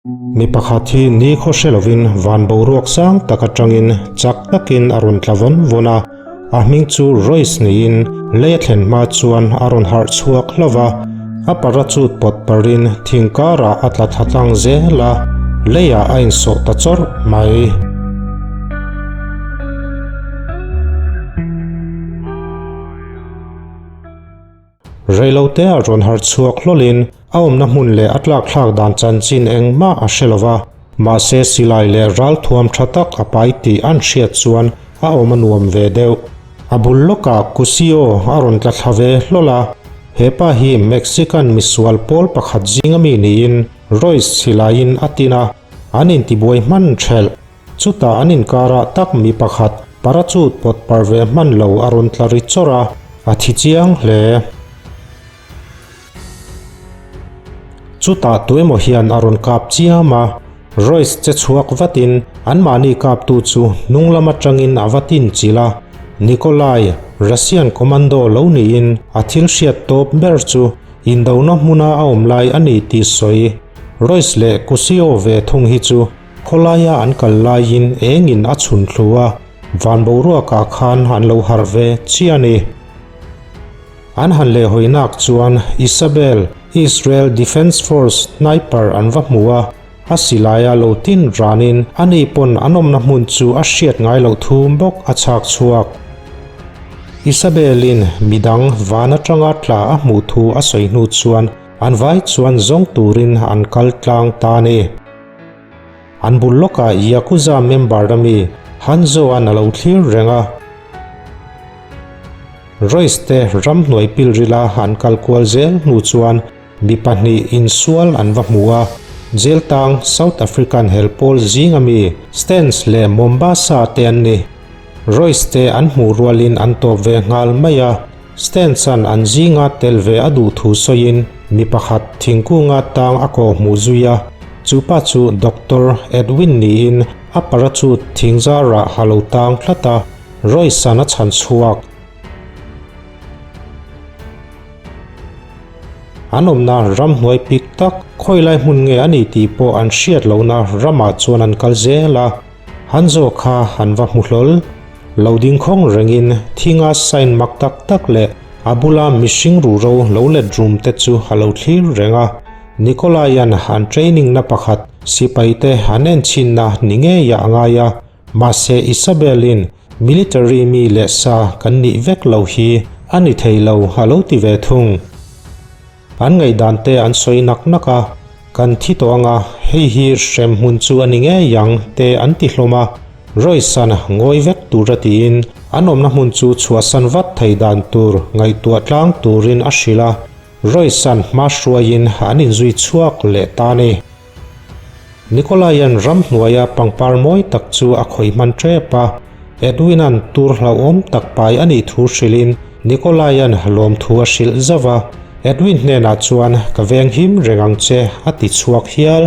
Mi pakhat hi nikhaw hre lovin van boruak sang tak atangin chak takin a rawn tla vawn vawn a, a hming chu Royce niin lei a thlen hma chuan a rawn harh chhuak hlauh va, a parachute pawt parin thing karah a tla thla tlang zel a, leiah a insawh ta chawrh mai. Reilote a rawn harh chhuak hlawlin a awmna hmun leh a tlakthlak dan chanchin engmah a hre lo va, mahse silai leh ralthuam tha tak a pai tih an hriat chuan a awm a nuam ve deuh. A bul lawkah Cusio a rawn tla thla ve hlawl a, he pa hi Mexican misual pawl pakhat zinga mi niin Royce silaiin a tin a, an intibuai hman thelh. Chutah an inkarah tak mi pakhat parachute pawt par ve hman lo a rawn tla ri chawrh a, a thi chiang hle. Chutah tuemaw hian a rawn kap chiam a, Royce che chhuak vatin anmahni kaptu chu hnung lam atangin a va tin chilh a. Nikolai, Russian commando lo niin a thil hriat tawp ber chu indona hmuna a awm lai a ni tih sawi. Royce leh Kusio ve thung hi chu Khawlaia an kal laiin engin a chhun thlu a, van boruakah khan an lo harh ve chiah a ni. An han lehhawinak chuan Isabel, Israel Defence Force sniper an va hmu a, a silaia lo tin ranin ani pawn an awmna hmun chu a hriat ngai loh thum bawk a chhak chhuak. Isabel-in midang van atanga tla a hmuh thu a sawi hnu chuan an vai chuan zawng turin an kal tlang ta a ni. An bul lawkah Yakuza member ami Hanzo-a'n a lo thlir reng a. Royce te ramhnuai pilrila an kal kual zel hnu chuan mi pahnih insual an va hmu a. Jail tang South African hel pawl zing ami Stans leh Mombasa te an ni. Royce te an hmuh rualin an tawp ve nghal mai a. Stenson an zinga tel ve a duh thu sawiin mi pakhat thingkunga tang a kawh hmuh zui a, chu pa chu Doctor Edwin niin a parachute thingzarah a lo tang tlat a, Royce-a'n a chhan chhuak. An awmna ramhnuai pik tak khawilai hmun nge a ni tih pawh an hriat lohna ramah chuan an kal zel a, Hanzo kha an va hmu hlawl. Lo ding khawng rengin thinga sign mak tak tak leh a bula mihring ruhro lo let rum te chu a lo thlir reng a. Nikolai-a'n an training na pakhat sipai te an en chhinna ni ngei ah a ngai a, mahse Isabel-in military mi leh sa kan nih vek lo hi a ni thei lo a lo ti ve thung. An ngaihdan te an sawi nak nak a, Kan thi tawh anga, hei hi hrem hmun chu a ni ngei ang te an ti hlawm a, Royce-a'n ngawi vek tur a tiin an awmna hmun chu chhuahsan vat thei dan tur ngaihtuah tlang turin a hrilh a, Royce-a'n hma hruaiin an inzui chhuak leh ta a ni. Nikolai-a'n ramhnuaia pangpar mawi tak chu a khawih hman tep a, Edwin-a'n tur hlauhawm tak pai a nih thu hrilhin Nikolai-a'n lawmthu a hrilh zauh a, Edwin hnenah chuan ka veng him reng ang che a ti chhuak hial.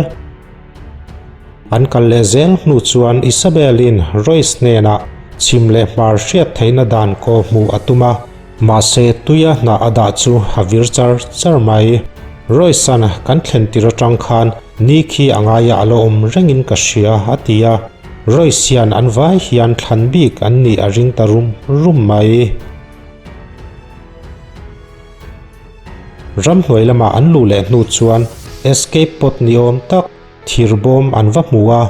An kal leh zel hnu chuan Isabel-in Royce hnenah chhim leh hmar hriat theihna dan kaw hmuh a tum a, Mahse, tuia hnah a dah chu a vir char char mai. Royce-a'n kan thlen tir atang khan ni khi a ngaia a la awm rengin ka hria a ti a. Royce hian an vai hian thlan bik an nih a ring ta rum rum mai. Ramhnuai lama an luh leh hnu chuan escape pod ni awm tak thir bawm an va hmu a,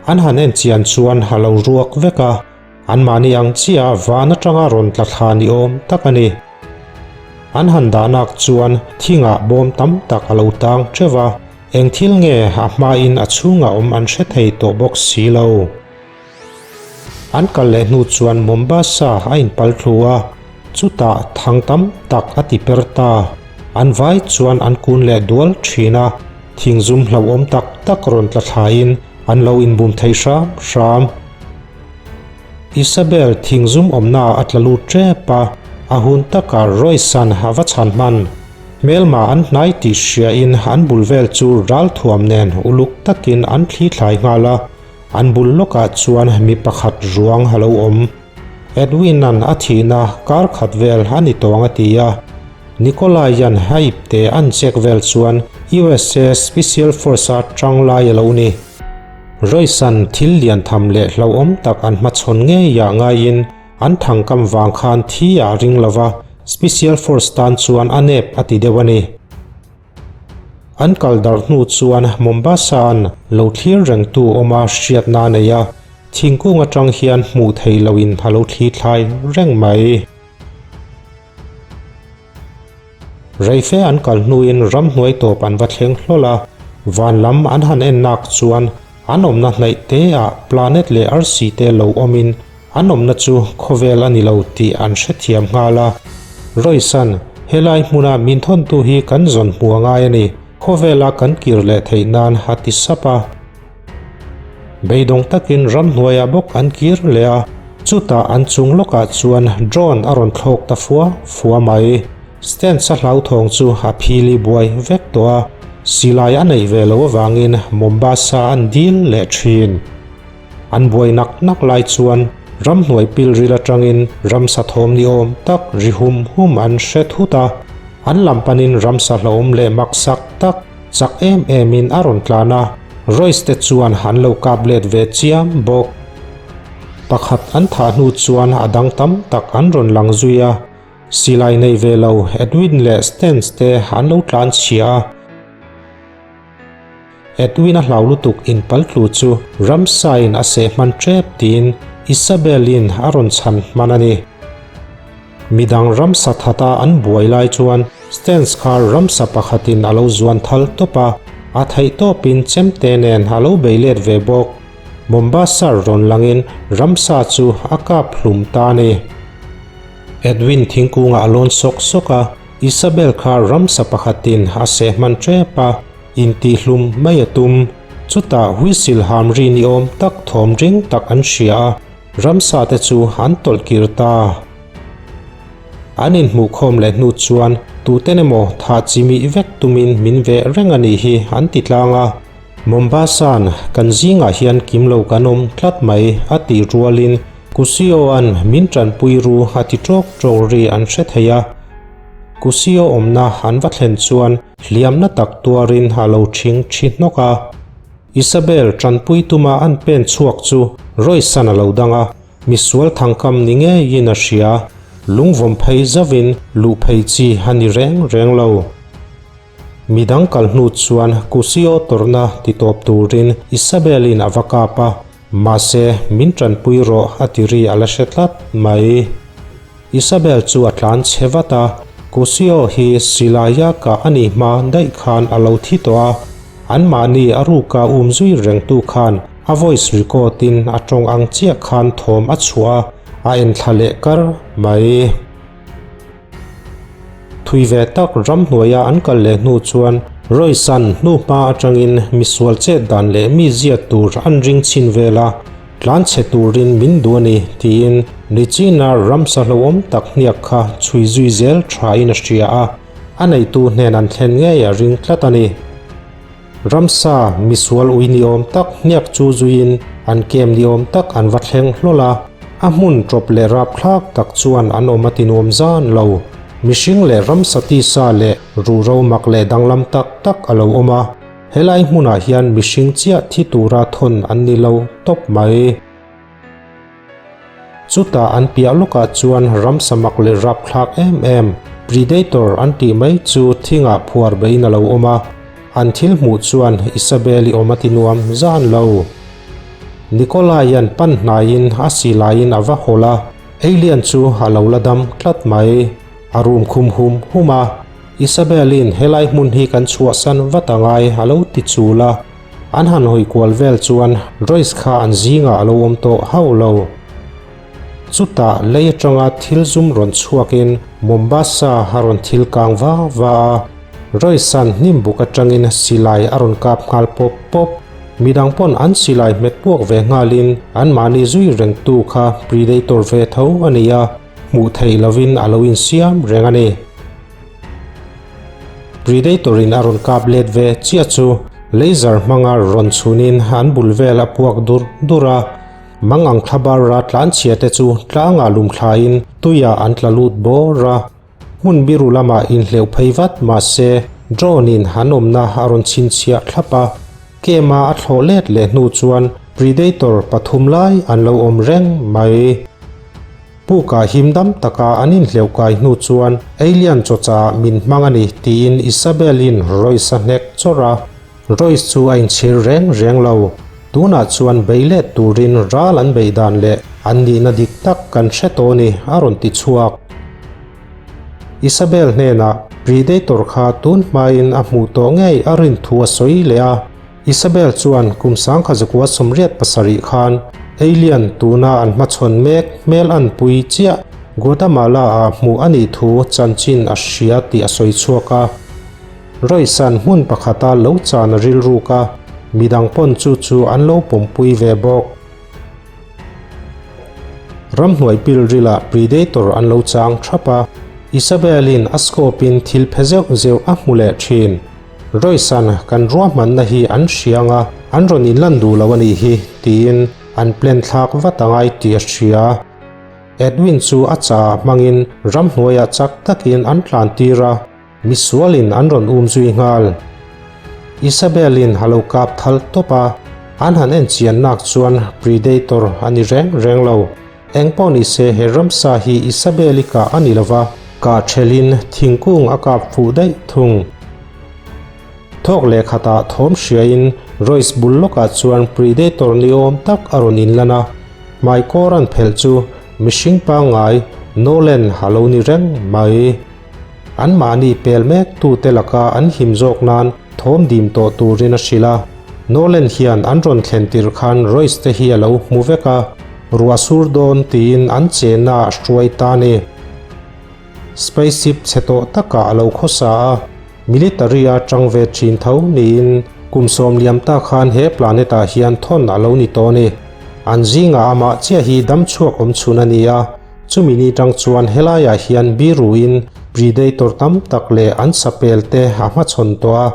an han en chian chuan a lo ruak vek a. Anmahni ang chiah van atanga rawn tla thla ni awm tak a ni. An han dahnak chuan thingah bawm tam tak a lo tang teuh a, eng thil nge a hmain a chhungah awm an hre thei tawh bawk si lo. An kal leh hnu chuan Mombasa a inpal thlu a, chutah thang tam tak a ti per ta. An vai chuan an kun leh dual thin a, thingzum hlauhawm tak tak rawn tla thlain an lo inbum thei hram hram. Isabel thingzum awmna a tla lut tep a, a hun takah Royce-a'n a va chhan hman. Hmelma an hnai tih hriain an bul vel chu ralthuam nen uluk takin an thli thlai nghal a, an bul lawkah chuan mi pakhat ruang a lo awm. Edwin-a'n a thihna kar khat vel a ni tawng a ti a, Nikolai-a'n a ipte an check vel chuan. USA Special Force-a tang lai a lo ni. Royce-a'n thil lian tham leh hlauhawm tak an hmachhawn ngeiah ngaiin an thangkam vang khan thi ah a ring lova, Special Force tan chuan a nep a ti deuh a ni. An kal darh hnu chuan Mombasa-a'n lo thlir rengtu awma hriatna a nei a, thingkung atang hian hmuh theih lohin a lo thli thlai reng mai. Reife an kal hnuin ramhnuai tawp an va thleng hlawl a, van lam an han en nak chuan an awmna hnaih te ah planet leh arsi te lo awmin an awmna chu khawvel a ni lo tih an hrethiam nghal a. Royce-a'n, Helai hmuna min thawntu hi kan zawn hmu a ngai a ni, khawvela kan kir leh theih nan a ti sap a. Beidawng takin ramhnuaiah bawk an kir leh a, chutah an chung lawkah chuan drone a rawn thlawk ta fua fua mai. Stand-a hlauthawng chu a phili buai vek tawh a, silai a neih ve loh avangin Mombasa an dil leh thin. An buai nak nak lai chuan ramhnuai pilril atangin ramsa thawm ni awm tak ri hum hum an hre thut a, an lam panin ramsa hlauhawm leh maksak tak, Chak em em in a rawn tlan a, Royce te chuan an lo kap let ve chiam bawk. Pakhat an thah hnu chuan a dang tam tak an rawn lang zui a, silai nei ve lo Edwin leh Stans te an lo tlan chhia a. Edwin a hlau lutuk in pal tlu chu ramsa in a seh hman tep tiin Isabel in a rawn chhan hman a ni. Midang ramsa thata an buai lai chuan Stans kha ramsa pakhatin a lo zuan thal tawp a, a theih tawpin chemte nen a lo bei let ve bawk. Mombasa rawn langin ramsa chu a kap hlum ta a ni. Edwin thingkungah a lawn sawk sawk a, Isabel kha ramsa pakhatin a seh hman tep a, intihhlum mai a tum. Chutah whistle ham ri ni awm tak thawm ring tak an hria a, Ramsa te chu an tawlh kir ta. An inhmuhkhawm leh hnu chuan tuten emaw thah chi mih vek tumin min veh reng a nih hi an ti tlang a. Mombasa'n kan zingah hian kim lo kan awm tlat mai a tih rualin Kusio-a'n min tanpui ru a ti tawk tawk ri an hre thei a. Kusio awmna an va thlen chuan hliamna tak tuarin a lo thing thi hnawk a. Isabel tanpui tuma an pen chhuak chu Royce-a'n a lo dang a, misual thangkam ni ngeiin a hria. Lungvawm phei zauhin luh phei chi a ni reng reng lo. Midang kal hnu chuan Kusio tawrhna ti tawp turin Isabel-in a va kap a, mahse min tanpui rawh a ti ri a la hre tlat mai. Isabel chu a tlan chhe vat a, Kusio hi silaia kah a nih hma daih khan a lo thi tawh a, Anmahni a ruka um zui rengtu khan a voice record in a tawng ang chiah khan thawm a chhuah a, a enthla leh kar mai. Thui ve tak ramhnuaia an kal leh hnu chuan Royce-a'n hnuhma atangin misual chet dan leh mi ziat tur an ring chhin vel a, tlanchhe turin min duh a ni tiin Nichina ramsa hlauhawm tak hniak kha chhui zui zel thain a hria a. A neitu hnen an thlen ngei a ring tlat a ni. Ramsa, misual ui ni awm tak hniak chu zuiin an kem ni awm tak an va thleng hlawl a, a hmun tawp leh rapthlak tak chuan an awm a ti nuam zan lo. Mihring leh ramsa tisa leh ruhro mak leh danglam tak tak a lo awm a, helai hmunah hian mihring chiah thi tura thawn an ni lo tawp mai. Chutah an piah lawkah chuan ramsa mak leh rapthlak em em, Predator an tih mai chu thingah phuar beiin a lo awm a. An thil hmuh chuan Isabel-i awm a ti nuam zan lo. Nikolai-a'n pan hnaiin a silaiin a va hawlh a, Alien chu a lo la dam tlat mai. A rum khum hum hum a, Isabel-i'n helai hmun hi kan chhuahsan vat a ngai a lo ti chul a. An han hawi kual vel chuan Royce kha an zingah a lo awm tawh hauh lo. Chutah lei atanga thil zum rawn chhuakin Mombasa a rawn thil kang va va a, Royce-a'n hnim buk atangin silai a rawn kap nghal pawp pawp. Midang pawn an silai hmet puak ve nghalin anmahni zui rengtu kha Predator ve tho a ni a, hmuh theih lovin a lo insiam reng a ni. Predator in a rawn kap let ve chiah chu laser hmanga rawn chhunin an bul vel a puak dur dur a, mangang thlabara tlanchhia te chu tlangah lum thlain tuiah an tla lut bawr a, hmun biru lamah inhleuh phei vat mahse. Drone in an awmna a rawn chhinchhiah thlap a, Camp-a a thlawh let leh hnu chuan Predator pathum lai an lo awm reng mai. Pukah him dam taka an inhleuh kai hnu chuan Alien chawchah min hmang a ni tiin Isabel-in Royce a hnek chawrh a. Royce chu a inchhir reng reng lo. Tunah chuan bei let turin ral an beih dan leh an nihna dik tak kan hre tawh a ni a rawn ti chhuak. Isabel hnenah Predator kha tun hmain a hmuh tawh ngei a rin thu a sawi leh a. Isabel chuan kum 1987 khan Alien tuna an hmachhawn mek hmel anpui chiah Guatemala-ah hmuh a nih thu chanchin a hria tih a sawi chhuak a. Royce-a'n hmun pakhata lo chan a rilruk a, midang pawn chu chu an lo pawmpui ve bawk. Ramhnuai pilrilah Predator an lo chang thap a, Isabel-in a scope-in thil phe zeuh zeuh a hmu leh thin. Royce-a'n kan ruahmanna hi an hriang a, an rawn inlan duh lo a nih hi, tiin an plan thlak vat a ngai tih a hria. Edwin chu a chaah hmangin ramhnuaiah chak takin an tlan tir a. Misualin an rawn um zui nghal. Isabel-in a lo kap thal tawp a, an han en chian nak chuan Predator a ni reng reng lo. Eng pawh ni se he ramsa hi Isabel-i kah a ni lo va, kah thelin thingkung a kap fuh daih thung. Thawk leh khatah thawm hriain Royce bul lawkah chuan Predator ni awm tak a rawn inlan a, hmaikawr an phelh chu mihring pangngai Nolan a lo ni reng mai. Anmahni pel mek tute laka an him zawk nan thawm dim tawh turin a hrilh a. Nolan hian an rawn thlen tir khan Royce te hi a lo hmu vek a, ruah sur dawn tiin an chenna a hruai ta a ni. Spaceship chhe tawh takah a lo khawsa a, military a tang ve thin tho niin kum sawmliam ta khan he planet ah hian thawn a lo ni tawh a ni. An zingah amah chiah hi dam chhuak awm chhun a ni a. Chumi ni tang chuan helaiah hian biruin Predator tam tak leh an sapel te a hmachhawn tawh a,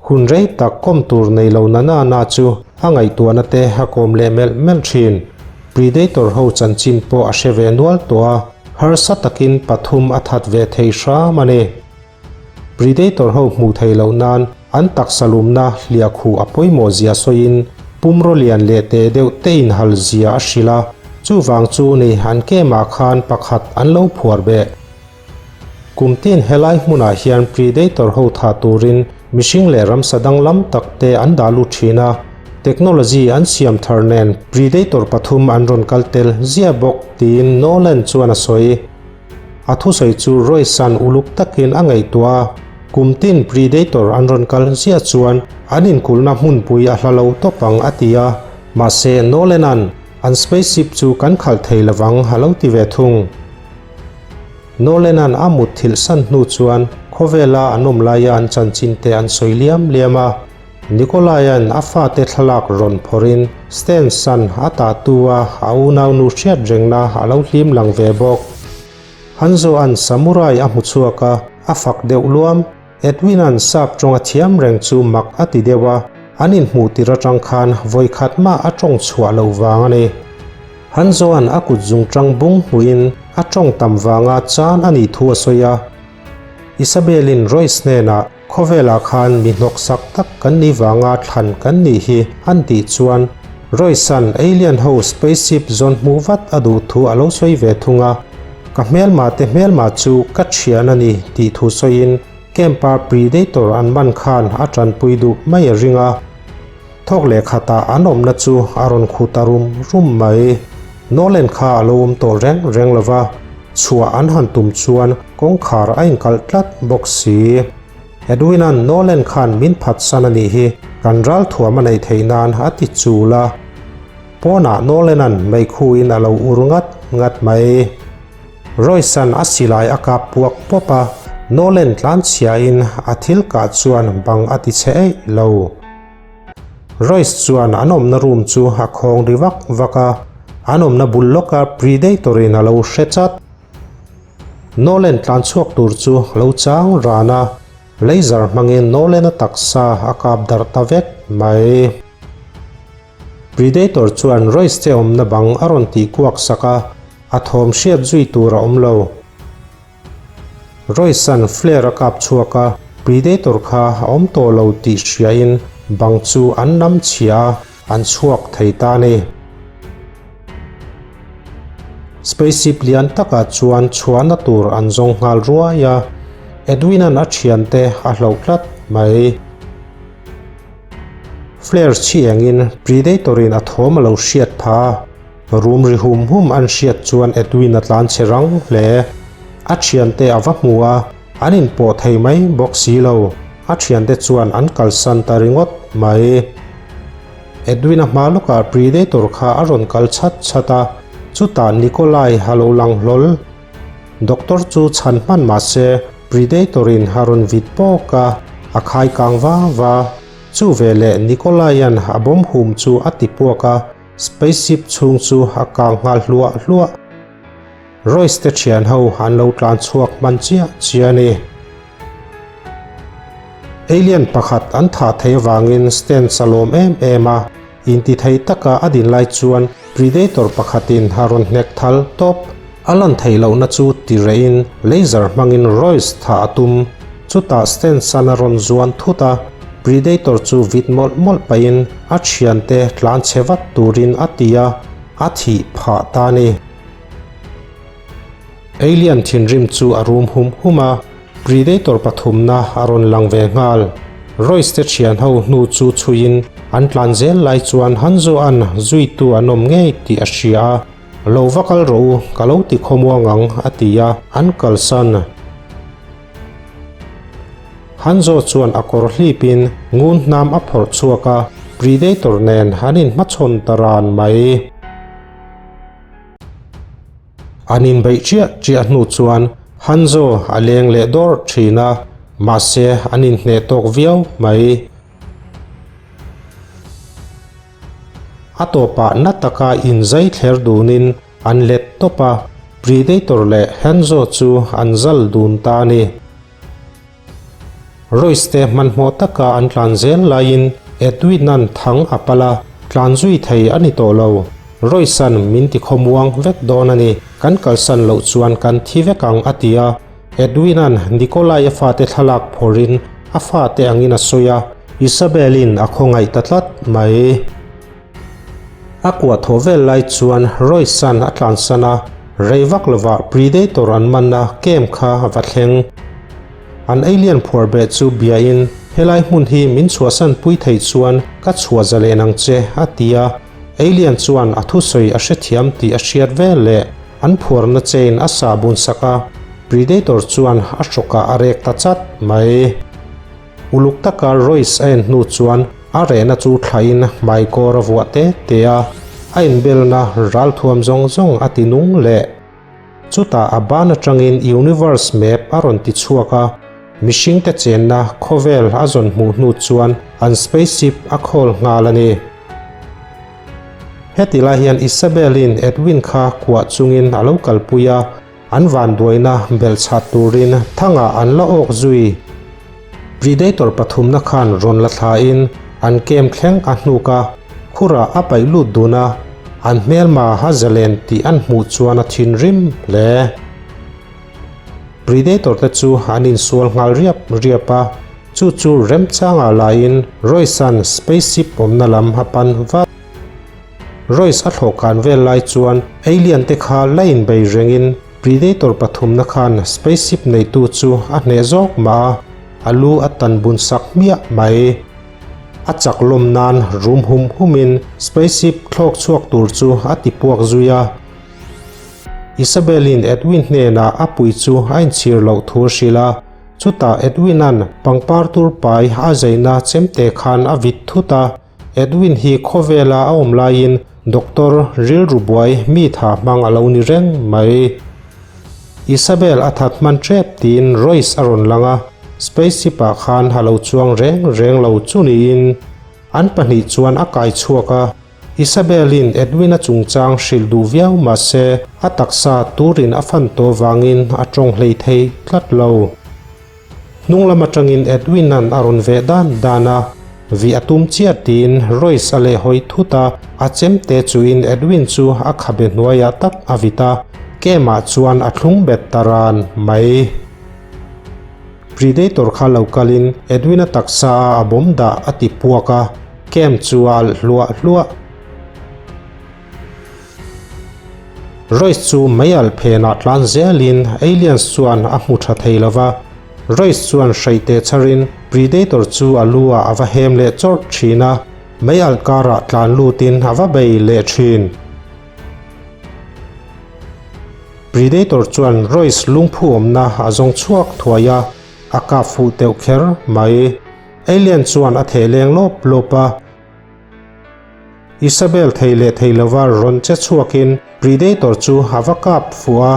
hun rei tak kawm tur nei lo na na na chu a ngaihtuahna te a kawm leh melh melh thin. Predator ho chanchin pawh a hre ve nual tawh a, harsa takin pathum a that ve thei hram a ni. Predator ho hmuh theih loh nan an taksa lumna hliah khuh a pawimawh zia sawiin pumraw lian leh teh deuh te inhal zia a hrilh a, chuvang chu ni an kemah khan pakhat an lo phuar beh. Kum tin helai hmunah hian Predator ho thah turin mihring leh ramsa danglam tak te an dah lut thin a, technology an siam thar nen Predator pathum an rawn kal tel zia bawk tiin Nolan chuan a sawi. A thusawi chu Royce-a'n uluk takin a ngaihtuah a, kum tin Predator an rawn kal ziah chuan an inkulhna hmunpui a hla lo tawp ang a ti a, mahse Nolan-a'n an spaceship chu kan khalh thei lovang a lo ti ve thung. Nolan-a'n a mutthilh san hnu chuan khawvela an awm laia an chanchin te an sawi liam liam a, Nikolai-a'n a fate thlalak rawn phawrhin Stenson a tahtu a a unaunu hriat rengna a lo hlim lang ve bawk. Hanzo-a'n Samurai a hmu chhuak a, a fak deuh luam. Edwin-a'n sap tawng a thiam reng chu mak a ti deuh a, an inhmuh tir atang khan vawi khat mah a tawng chhuah loh vang a ni. Hanzo-a'n a kut zungtang bung hmuhin a tawng tam vanga chan a nih thu a sawi a. Isabel-in Royce hnenah Khawvelah khan mi hnawksak tak kan nih vanga thlan kan nih hi an tih chuan Royce-a'n alien ho spaceship zawn hmuh vat a duh thu a lo sawi ve thung a, ka hmelma te hmelma chu ka thian a ni tih thu sawiin camp-a Predator an man khan a tanpui duh mai a ring a. Thawk leh khatah an awmna chu a rawn khu ta rum rum mai. Nolan kha a lo awm tawh reng reng lo va, chhuah an han tum chuan kawngkhar a inkalh tlat bawk si. Edwin-a'n Nolan khan min phatsan a nih hi, kan ral thuam a neih theih nan a ti chul a. Pawnah Nolan-a'n meikhuin a lo ur ngat ngat mai. Royce-a'n a silai a kap puak pawp a, Nolan tlanchhiain a thil kah chuan bang a ti chhe eih lo. Royce chuan an awmna room chu a khawng ri vak vak a, an awmna bul lawka Predator in a lo hre chat. Nolan tlan chhuak tur chu a lo chang ran a, laser hmangin Nolan a taksa a kap darh ta vek mai. Predator chuan Royce te awmna bang a rawn tih kuak sak a, a thawm hriat zui tur a awm lo. Royce-a'n flare a kap chhuak a. Predator kha a awm tawh lo tih hriain bang chu an nam chhia a, an chhuak thei ta a ni. Spaceship lian takah chuan chhuahna tur an zawng nghal ruai a, Edwin-a'n a thiante a hloh tlat mai. Flare chhi engin Predator-in a thawm a lo hriat pha a, rum ri hum hum an hriat chuan Edwin a tlan chhe rang hle. A thiante a va hmu a, an inpawh thei mai bawk si lo, a thiante chuan an kalsan ta ringawt mai. Edwin-a hma lawkah Predator kha a rawn kal chhat chhat a, chutah Nikolai a lo lang hlawl. Doctor chu chhan hman mah se Predator-in a rawn vit pawk a, a khai kang va va. Chu veleh Nikolai-a'n a bomb hum chu a ti puak a, spaceship chhung chu a kang nghal hluah hluah. Royce te thian ho an lo tlan chhuak hman chiah chiah a ni. Alien pakhat an thah theih avangin Stans a lawm em em a, inti thei taka a din lai chuan Predator pakhatin a rawn hnek thal tawp. A lan theih lohna chu ti rehin laser hmangin Royce thah a tum. Chutah Stans-a'n a rawn zuan thut a, Predator chu vit mawlh mawlh pahin a thiante tlan chhe vat turin a ti a, a thih phah ta a ni. Alien thinrim chu a rum hum hum a, Predator pathumna a rawn lang ve nghal. Royce te thian ho hnu chu chhuiin an tlan zel lai chuan Hanzo-a'n zuitu an awm ngei tih a hria a, Lo va kal rawh u, ka lo ti khawmuang ang, a ti a, an kalsan. Hanzo chuan a kawr hlipin ngun hnam a phawrh chhuak a, Predator nen an inhmachhawn ta ran mai. An inbeih chiah chiah hnu chuan Hanzo a leng leh dawrh thin a, mahse an inhneh tawk viau mai. A tawpah na taka inzai thler dunin an let tawp a, Predator leh Hanzo chu an zal dun ta a ni. Royce te hmanhmawh taka an tlan zel laiin Edwin-a'n thang a pal a, tlan zui thei a ni tawh lo. Royce-a'n min ti khawmuang vek dawn a ni, kan kalsan loh chuan kan thi vek ang a ti a. Edwin-a'n Nikolai-a fate thlalak phawrhin a fate angin a sawi a, Isabel-i'n a khawngaih ta tlat mai. A kuah thaw vel lai chuan Royce-a'n a tlansan a, rei vak lovah Predator an manna camp kha a va thleng. An alien phuar beh chu biain, Helai hmun hi min chhuahsan pui theih chuan ka chhuah zalen ang che, a ti a. Alien chuan a thusawi a hrethiam tih a hriat vel leh an phuarna chain a sah bun sak a, Predator chuan a hrawkah a rek ta chat mai. Uluk taka Royce a en hnu chuan a rehna chu thlain hmaikawr a vuah te te a, a inbelna ralthuam zawng zawng a ti nung leh. Chutah a ban atangin Universe map a rawn ti chhuak a, mihringte chenna khawvel a zawn hmuh hnu chuan an spaceship a khawl nghal a ni. Heti lai hian Isabel-in Edwin kha kuah chungin a lo kalpui a, An vanduaina belhchhat turin thangah an la awk zui. Predator pathumna khan rawn la thlain an kem thleng a hnuk a, khurah a paih lut dun a, an hmelma a zalen tih an hmuh chuan a thinrim hle. Predator te chu an insual nghal riap riap a, chu chu remchangah laiin Royce-a'n spaceship awmna lam a pan vat. Royce a thlawhkan vel lai chuan alien te kha la inbei rengin Predator pathumna khan spaceship neitu chu a hneh zawk mah a, a lu a tan bun sak hmiah mai. A chak lawm nan rum hum humin spaceship thlawk chhuak tur chu a ti puak zui a. Isabel-in Edwin hnenah a pui chu a inchhir loh thu a hrilh a, chutah Edwin-a'n pangpar tur pai a zeina chemte khan a vit thut a, Edwin hi khawvela a awm laiin doctor rilru buai mi tha hmang a lo ni reng mai. Isabel a that hman tep tiin Royce a rawn lang a, spaceship ah khan a lo chuang reng reng lo chu niin an pahnih chuan a kai chhuak a. Isabel-in Edwin-a chungchang hrilh duh viau mah se a taksa turin a fan tawh vangin a tawng hlei thei tlat lo. Hnung lam atangin Edwin-a'n a rawn veh dan dan a, vih a tum chiah tiin Royce a leh hawi thut a, a chemte chuin Edwin chu a khabe hnuaiah tak a vit a, Kem-ah chuan a thlung bet ta ran mai. Predator kha lo kalin Edwin-a taksa a a bawm dah a ti puak a, camp chu a alh hluah hluah. Royce chu mei alh phenah tlan zelin aliens chuan a hmu tha thei lo va, Royce chuan hreih teh chharin Predator chu a lu ah a va hem leh chawrh thin a, mei alh karah tlan lutin a va bei leh thin. Predator chuan Royce lungphu awmna a zawng chhuak thuai a, a kap fuh teuh kher mai. Alien chuan a theh leng lawp lawp a. Isabel thei leh thei lova rawn che chhuakin Predator chu a va kap fuh a,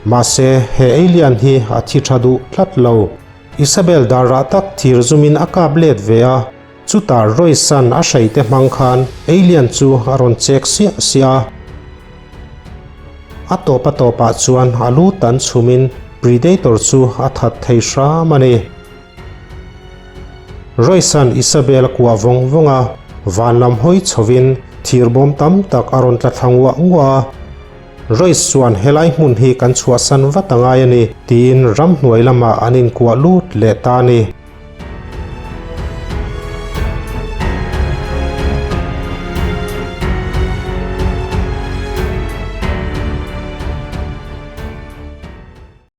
mahse he alien hi a thi tha duh tlat lo. Isabel darah tak thir zumin a kap let ve a, chutah Royce-a'n a hreite hmang khan alien chu a rawn chek siah siah a. A tawp a tawpah chuan a lu tan chhumin Predator chu a that thei hram a ni. Royce-a'n Isabel a kuah vawng vawng a, van lam hawi chhovin thir bawm tam tak a rawn tla thla nguah nguah a. Royce chuan helai hmun hi kan chhuahsan vat a ngai a ni, tiin ramhnuai lamah an inkuah lut leh ta a ni.